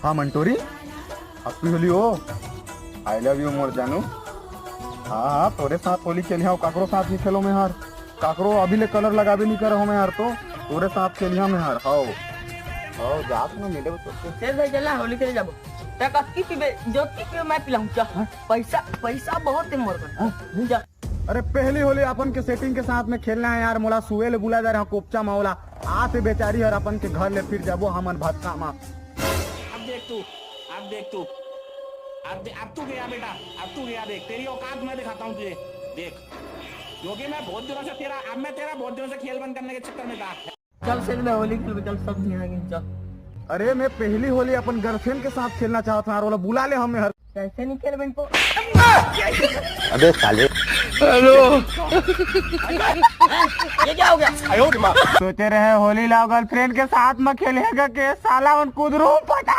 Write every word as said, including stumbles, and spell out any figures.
हाँ मंटोरी, Happy होली हो। I love you मोर जानू। हाँ हाँ, तोरे साथ होली खेलिया हूँ, काकरो साथ नहीं खेलो मैं हर। काकरो अभी ले कलर लगाबे नहीं करे हो मैं हर तो, तोरे साथ खेलिया मैं हर। हाओ हाओ, जात में मिले तो। चल भाई, चल ना, होली खेले जाबो। तक अक्की पीबे, जोती पीबे, मैं पिलाऊं, चल। हाँ? पैसा, पैसा बहुत है मोर कर। हाँ? चल। अरे पहली होली अपन के सेटिंग के साथ में खेलना है यार, मोला सुए ले बुला जा रहा कोपचा मावला। आते बेचारी हर अपन के घर ले फिर जाबो हमन भटका मा। अब देख तू, अब देख तू, अब दे, अब तू गया बेटा, अब तू गया। देख, तेरी औकात मैं दिखाता हूँ तुझे। देख, क्योंकि मैं बहुत दिनों से तेरा, अब मैं तेरा बहुत दिनों से खेल बंद करने के चक्कर में था। चल, सच में होली खेलबे, चल, सब ध्यान दे, चल। अरे, मैं पहली होली अपन गर्लफ्रेंड के साथ खेलना चाहत हूँ यार, वाला बुला ले हमें हर। कैसे नहीं खेलबे इनको? अबे साले। हेलो। ये क्या हो गया? सोचे रहे होली ला गर्लफ्रेंड के साथ में खेलेगा के, साला उन कुदरू पटा।